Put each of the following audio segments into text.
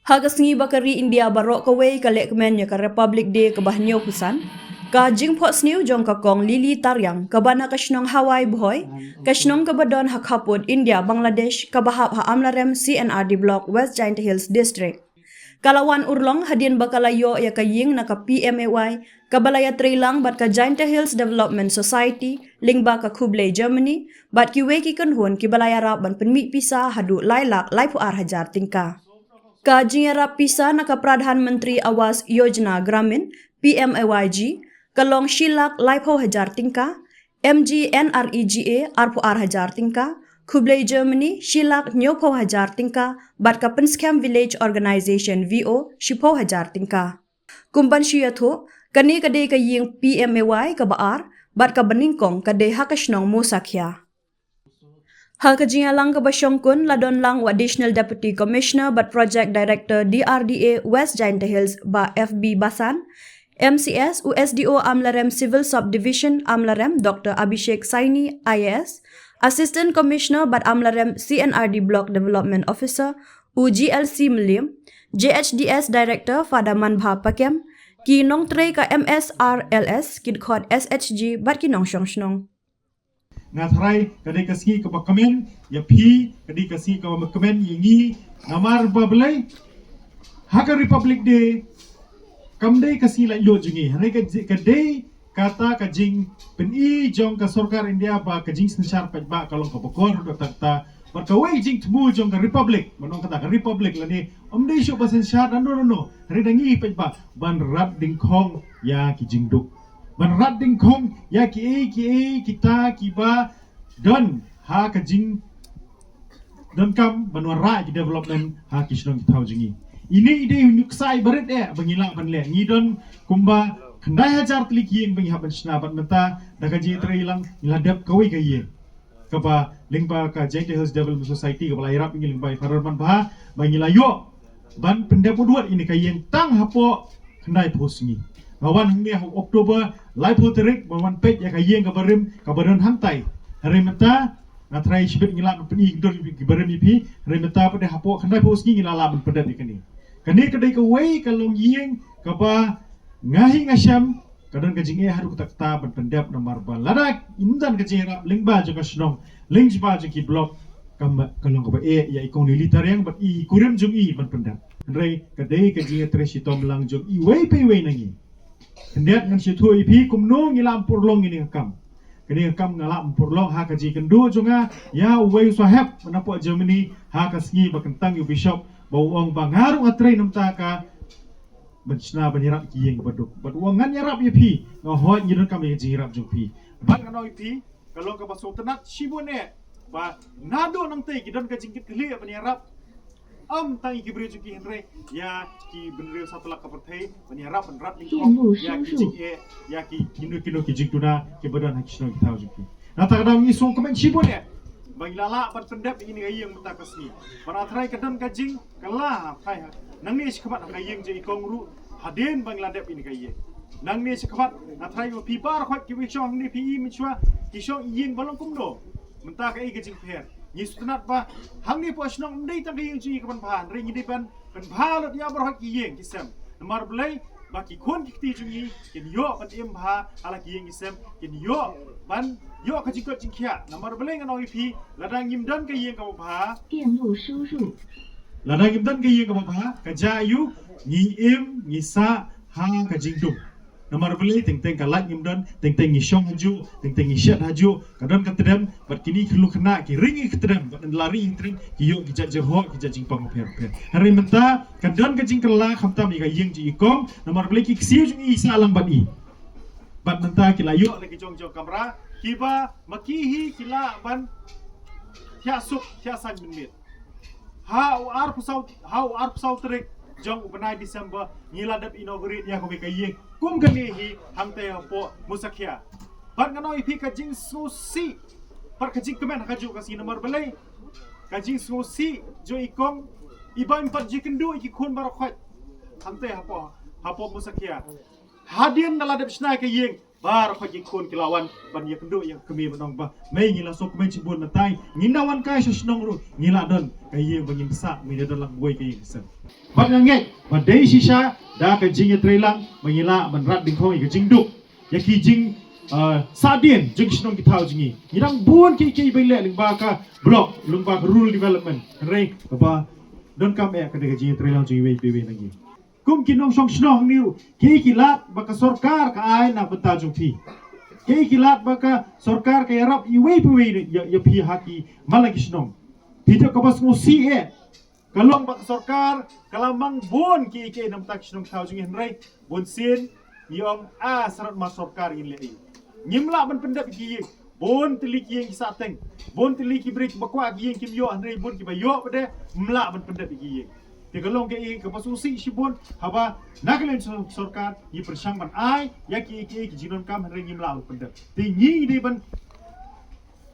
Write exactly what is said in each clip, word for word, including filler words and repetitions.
Ha ka sngi ba ka ri India baroh kawei ka lehkmen ïa ka Republic Day kaba hynñiewphew san, ka jingphohsniew jong ka Kong Lily Tariang kaba na ka shnong Hawai Bhoi, ka shnong kaba don ha khappud India Bangladesh kaba hap ha Amlarem C and R D Block, West Jaintia Hills District. Ka la wan urlong hadien ba ka la ïoh ïa ka ïing na ka P M A Y kaba la ïatreilang bad ka Jaintia Hills Development Society lyngba ka Khublei Germany bad kiwei ki kynhun kiba la ïarap ban pynmih pisa haduh lai lak laiphew ar hajar tyngka. Ka jingïarap pisa na ka Pradhan Mantri Awas Yojana Gramin, P M A Y G, ka long shi lak laiphew hajar tyngka, M G N R E G A arphew ar hajar tyngka, Khublei Germany shi lak hynñiewphew hajar tyngka, bad ka Pynskhem Village Organisation V O shiphew hajar tyngka. Kum ban shu ïathuh, kane ka dei ka ïing P M A Y kaba ar, bad kaba nyngkong ka dei ha ka shnong Musakhia. Ha ka jingïalang kaba shongkun la don lang u Additional Deputy Commissioner bad Project Director D R D A West Jaintia Hills Bah F B Basan, M C S, u S D O Amlarem Civil Subdivision Amlarem Doctor Abhishek Saini I A S, Assistant Commissioner bad Amlarem C and R D Block Development Officer u G L C Mylliam, J H D S Director Father Manbha Pakem, ki nongtrei ka M S R L S, ki dkhot S H G bad ki nongshong shnong. Nga tharai ka dei ka sngi kaba kmen ïa phi, ka dei ka sngi kaba kmen ïa ngi. Namar ba balei, ha ka Republic Day kam dei ka sngi laitluid jong ngi, hynrei ka, ka dei kata ka jingpyni jong ka sorkar India ba ka jingsynshar paidbah ka long kaba kor haduh katta. Bad kawei ka jingthmu jong ka Republic, ba nong kata ka Republic lane ym dei shuh ba synshar nano nano, hynrei da ngi paidbah ban rat dyngkhong ïa ki jingduk, ban rat dyngkhong ïa kiei kiei kita kiba don ha ka jingdonkam ban wanrah ki development ha ki shnong ki thaw jong ngi. Ine i dei u nuksa iba rit eh ba ngi lah ban leh. Ngi don kumba khyndai hajar tylli ki ïing ba ngi hap ban shna, bad mynta da ka jingïatreilang ngi la dep kawei ka ïing kaba lyngba ka Jaintia Hills Development Society kaba la ïarap ïa ngi lyngba i Father Manbha ba ngi la ïoh ban pyndep ud wat ïa kane ka ïing tang hapoh khyndai phew sngi. Nga wan hangne ha u October laiphew tarik ban wan peit ïa ka ïing kaba rim kaba don hangtai. Hynrei mynta nga tharai shibit ngi lah ban pyni ki dur kiba rim ïa phi. Hynrei mynta pat de hapoh khyndai phew sngi ngi la lah ban pyndep ïa kane. Kane ka dei kawei ka longïing kaba nga hi nga shem ka don ka jingeh haduh katta katta ban pyndep, namar ba lada ym don ka jingïarap lyngba jong ka shnong, lyngba jong ki block, ka long kaba eh ïa i Kong Lily Tariang bad i kurim jong i ban pyndep. Hynrei ka dei ka jingïatrei shitom lang jong iwei pa iwei na ngi. Khyndiat ngan shu ïathuh ïa phi kumno ngi la pynurlong ïa kane ka kam. Kane ka kam nga la pynurlong ha ka jingkynduh jong nga ïa uwei u sahep napoh Germany ha ka sngi ba kyntang ïa u bishop ba u ong ba nga ruh nga trei na bynta ka ban shna ban ïarap ki ïing ba duk. Bad u ong ngan ïarap ïa phi, nga hoi ngi donkam ïa ka jingïarap jong phi. Bad ngan ong ïa phi, ka long kaba sngewtynnat shibun eh ba naduh nangtei ki don ka jingkitkhlieh ban ïarap ym tang ïa ki briew jong ki hynrei ïa ki bynriew satlak ka pyrthei ban ïarap ban rat ïa ki jingeh ïa ki kino kino ki jingduna kiba don ha ki shnong ki thaw jong ki. Na kata ka daw ngi sngewkmen shibun eh ba ngi la lah ban pyndep ïa kane ka ïing mynta ka sngi. Bad nga tharai ka don ka jing Ka la, phai ha. Nangne shakhmat ha ka ïing jong i kong ruh, hadien ba ngi la dep ïa kane ka ïing. Nangne shakhmat, nga tharai ba phi baroh khoit kiba shong hangne phi i mynshuwa, ki shong ïing ba long kumno. Mynta kaei ka jingpher. Ngi sngewtynnat ba hangne hapoh shnong ym dei tang ka ïing jong ngi kaban bha, hynrei ngi dei ban pynbha lut ïa baroh khoit ki ïing ki sem. Namar balei, ba ki khun ki kti jong ngi kin ïoh ban im bha ha la ki ïing ki sem, kin ïoh ban ïoh ka jingkoit jingkhiah. Namar balei ngan ong ïa phi, lada ngim don ka ïing kaba bha, 电路输入。 Lada ngim don ka ïing kaba bha, ka jia aïu? Ngi im, ngi sah ha ka jingdum. Namar balei? Teng teng ka light ngim don, teng teng ngi shong hajuh, teng teng ngi shet hajuh, ka don ka tdem, bad kine ki khyllung khynnah ki ring ïa ka tdem, bad ynda la ring ïa ka tdem ki ïoh ki jait jinghoh, ki jait jingpang bapher bapher. Hynrei mynta ka don ka jingkylla khamtam ïa ka ïing jong i kong, namar balei? Ki ksiew jong i sah lang bad i. Bad mynta ki la ïoh la ki jong jong kamra kiba ma ki hi ki lah ban thiah suk thiah saiñ mynmiet. Ha u arphew saw, ha u arphew saw tarik jong u bnai December ngi la dep inaugurate ïa kawei ka ïing kum kane hi hangtei hapoh Musakhia. Bad ngan ong ïa phi ka jingsngewsih bad ka jingkmen ha kajuh ka sngi. Namar balei? Ka jingsngewsih jong i kong iba im pat jingkynduh ïa ki khun baroh khoit hangtei hapoh, hapoh Musakhia. Hadien da la dep shna ka ïing, baroh ki khun ki la wan ban ïakynduh ïa ka kmie ban ong ba, mei, ngi la sngewkmen shibun, mynta ngin da wan kai sha shnong ruh ngi la don ka ïing ba ngin bsa, ngin da don lang kawei ka ïing ka sem. Bad nga ngeit ba dei shisha da ka jingïatreilang ba ngi lah ban rat dyngkhong ïa ka jingduk, ïa ki jing, ah, sahdien jong ki shnong ki thaw jong ngi. Ngi dang bun kiei kiei ba leh lyngba ka block, lyngba ka rural development. Hynrei kaba donkam eh ka dei ka jingïatreilang jong iwei pa iwei na ngi. Kum ki nongshong shnong hangne ruh, kiei ki lad ba ka sorkar ka ai na bynta jong phi? Kiei ki lad ba ka sorkar ka ïarap iwei pa iwei ïa, ïa phi ha ki man la ki shnong? Phi tip kaba sngewsih eh, ka long ba ka sorkar ka la mang bun kiei kiei na bynta ki shnong thaw jong ngi, hynrei bunsien ngi ong, ah, sharud ma sorkar ngin leh ei. Ngim lah ban pyndep ïa ki ïing. Bun tylli ki ïing ki sahteng, bun tylli ki briew kiba kwah ki ïing kim ïoh, hynrei bun kiba ïoh pat de ym lah ban pyndep ïa ki ïing. Te ka long kaei kaba sngewsih shibun haba na ka liang sor-, sorkar ngi pyrshang ban ai ïa ki, ki, ki jingdonkam, hynrei ngim lah ban pyndep. Te ngi dei ban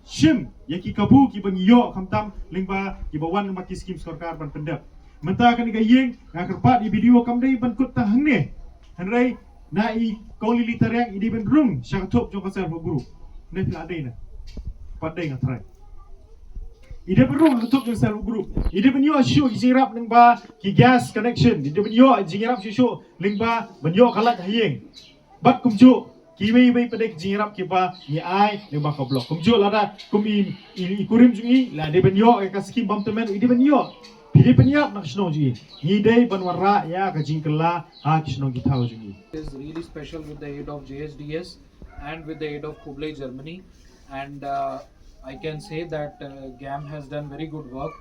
shim ïa ki kabu kiba ngi ïoh, khamtam lyngba kiba wan lyngba ki skim sorkar ban pyndep. Mynta kane ka ïing, nga kyrpad ïa i B D O, kam dei ban kut tang hangne, hynrei na i Kong Lily Tariang i dei ban rung sha ka thup jong ka self help group. Ne phi la dei na, pat dei nga trai. I dei ban rung sha ka thup jong ka self help group. I dei ban ïoh shuh ki jingïarap lyngba ki gas connection. I dei ban ïoh jingïarap shuh shuh lyngba ban ïoh ka light ha ïing. Bad kumjuh kiwei kiwei pat de ki jingïarap kiba ngi ai lyngba ka block. Kumjuh lada kum i, i, i kurim jong i, la dei ban ïoh ïa ka skim bam tymmen, i dei ban ïoh. Phi dei ban ïap na ka shnong jong i. Ngi dei ban wanrah ïa ka jingkylla ha ki shnong ki thaw jong i. Is really special with the aid of J S D S and with the aid of Khublei Germany. And, uh, I can say that, uh, GAM has done very good work.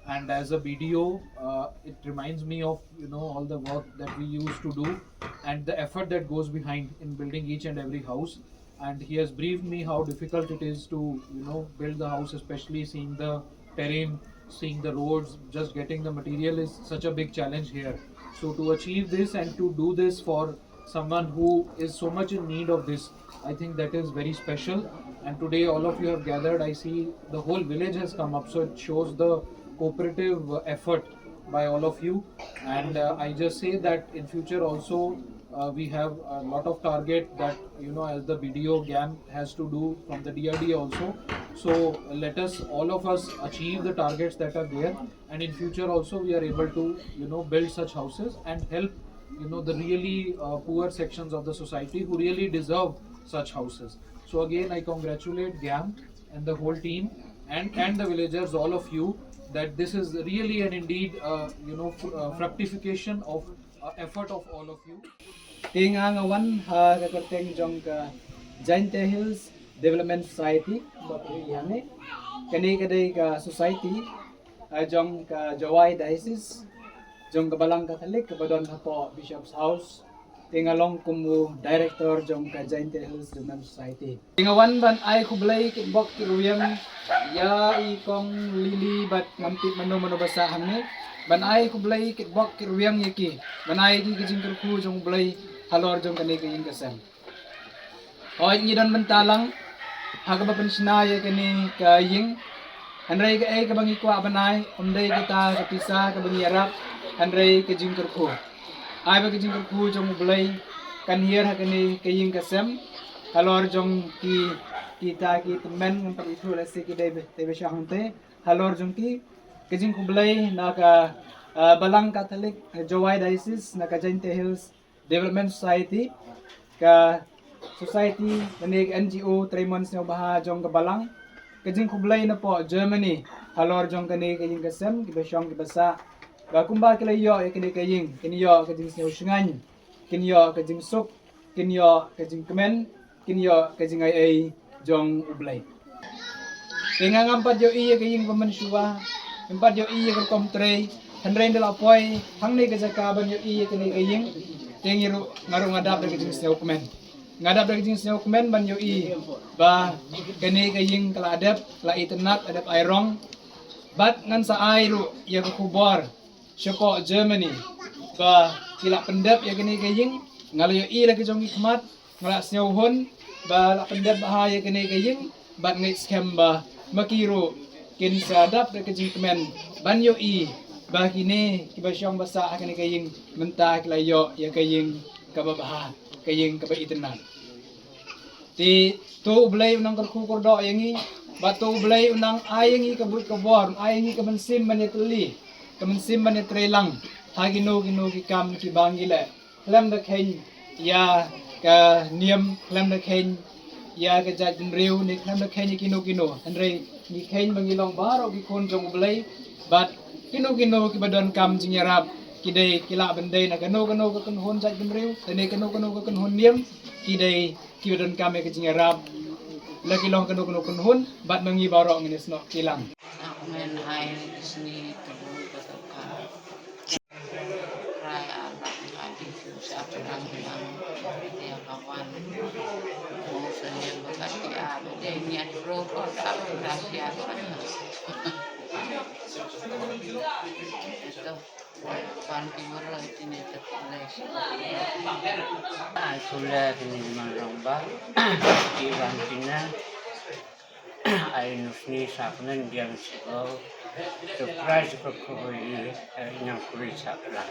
And as a B D O, uh, it reminds me of, you know, all the work that we used to do and the effort that goes behind in building each and every house. And he has briefed me how difficult it is to, you know, build the house, especially seeing the terrain, seeing the roads, just getting the material is such a big challenge here. So to achieve this and to do this for someone who is so much in need of this, I think that is very special. And today all of you have gathered. I see the whole village has come up, so it shows the cooperative, uh, effort by all of you. And, uh, I just say that in future also, uh, we have a lot of target that, you know, as the B D O GAM has to do from the D R D A also. So let us, all of us, achieve the targets that are there, and in future also we are able to, you know, build such houses and help, you know, the really, uh, poor sections of the society who really deserve such houses. So again, I congratulate GAM and the whole team and, and the villagers, all of you, that this is really an indeed, uh, you know, fr-, uh, fructification of, uh, effort of all of you. Te nga nga wan ha ka kyrteng jong ka Jaintia Hills Development Society, ba phi ïa ne. Kane ka dei ka society, ah, jong ka Jowai Diocese, jong ka Balang Catholic, kaba don hapoh Bishop's House. Te nga long kum u director jong ka Jaintia Hills Development Society. Te nga wan ban ai khublei kitbok kitrwiang ïa i Kong Lily bad ngam tip mano mano ba sah hangne. Ban ai khublei kitbok kitrwiang ïa ki. Ban ai ki ka jingkyrkhu jong U Blei halor jong kane ka ïing ka sem. Hooid, ngi don bynta lang ha kaba pynshna ïa kane ka ïing. Hynrei kaei kaba ngi kwah ban ai, ym dei kita ka pisa kaba ngi ïarap, hynrei ka jingkyrkhu. Ai ba ka jingkyrkhu jong U Blei kan hiar ha kane ka ïing ka sem halor jong ki, kita ki tymmen, ngam pat ithuh lehse ki dei ba, dei ba shah hangtei, halor jong ki. Ka jingkhublei na ka, ah, Balang Catholic, eh, Jowai Diocese, na ka Jaintia Hills Development Society, ka society, lane ka N G O trei mon sngewbha jong ka Balang. Ka jingkhublei napoh Germany halor jong kane ka ïing ka sem, kiba shong kiba sah. Ba kumba ki la ïoh ïa kane ka ïing, kin ïoh ka jingsngewshngaiñ, kin ïoh ka jingsuk, kin ïoh ka jingkmen, kin ïoh ka jingai ei jong U Blei. Te nga ngam pat ïohi ïa ka ïing ba mynshuwa, ngam pat ïohi ïa ka rukom trei, hynrei ynda la poi hangne ka jaka ban ïohi ïa kane ka ïing, te ngi ruh, nga ruh nga dap da ka jingsngewkmen. Nga dap da ka jingsngewkmen ban ïohi ba kane ka ïing ka la dep, la itynnad, la dep ai rong. Bad ngan sa ai ruh ïa ka khubor shapoh Germany ba ki la pyndep ïa kane ka ïing. Nga la ïohi la ki jong ki khmat, nga la sngewhun ba la pyndep bha ïa kane ka ïing, bad nga skhem ba ma ki ruh kin sa dap da ka jingkmen ban ïohi ba kine kiba shong ba sah ha kane ka ïing mynta ki la ïoh ïa ka ïing kaba bha. ka ïing kaba itynnad. Te to U Blei u nang kyrkhu kyrdoh ïa ngi, bad to U Blei u nang ai ïa ngi ka buit ka bor, ai ïa ngi ka mynsiem ban ïatylli, ka mynsiem ban ïatreilang ha kino kino ki kam kiba ngi leh, khlem da kheiñ ïa ka niam, khlem da kheiñ ïa ka jaitbynriew, ne khlem da kheiñ ïa kino kino. Hynrei ngi kheiñ ba ngi long baroh ki khun jong U Blei, bad kino kino kiba donkam jingïarap, ki dei, ki lah ban dei na kano kano ka kynhun jaitbynriew, lane kano kano ka kynhun niam, ki dei kiba donkam ïa ka jingïarap, la ki long kano kano kynhun, bad ma ngi baroh ngin ïasnoh kti lang. Amen. Ai, sngi tu ka ka. Rai alam ka di tu sa perang lang. Dia kawan. Mo sendiri berkat dia. Dia niat bro kau tak berhasil. Itu. Wan ki mero tine te pule. Ai pule kini man rong ba. Ki wan kine. Ai nusni saknen diang sibo. Surprise ko ko i nyang kuri saklan.